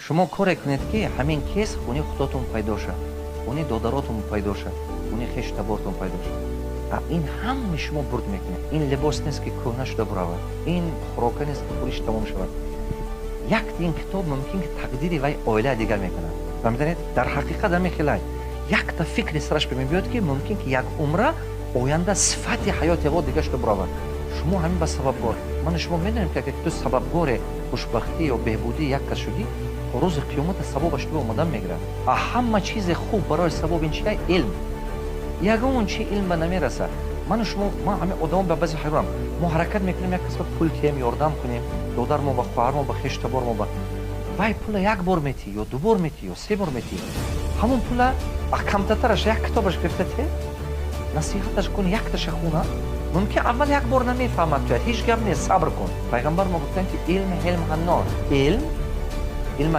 Шумо коре кунед, ки ҳамин кес хуни худотон пайдо шад, хуни додаротон пайдо шад, хуни хешу табортон пайдо шад. Ин ҳама шумо бурд мекунед. Ин либос нест, ки кӯҳна шуда буравад, ин хӯрока нест, ки хӯриш тамом шавад. Якти ин китоб мумкин ки тақдири вай оилаи дигар мекунад. Фаҳмиданед? Дар ҳақиқат ҳамин хелай якта фикри сараш мебиёд, ки мумкин ки як умра оянда сифати ҳаёти во дигар шуда буравад. Шумо ҳамин ба сабабгор. Ману шумо медонем, ки агар ту сабабгоре хушбахтӣ ё беҳбудии як кас шудӣ, то рӯзи қиёмата савобаш ту омадан мегирад. А ҳама чизе хуб барои савоб ин чи? Илм. Ягон чи илм ба намерасад. Ману шумо, ман ҳамин одамо ба баъзе ҳайронам. Мо ҳаракат мекунем, як касба пул тием, ёрдам кунем, додармо ба, хоҳармо ба, хешу табормо ба. Вай пула як бор метӣ ё ду бор метӣ ё се бор метӣ. Ҳамон пула камтатараш як китобаш гирифта те, насиҳаташ кун, якташа хуна. Мумкин аввал як бор намефаҳмад туяд, ҳеҷ гап нест, сабр кун. Пайғамбар мо гуфтанд, ки илм ҳилм ҳаннор, илм илм.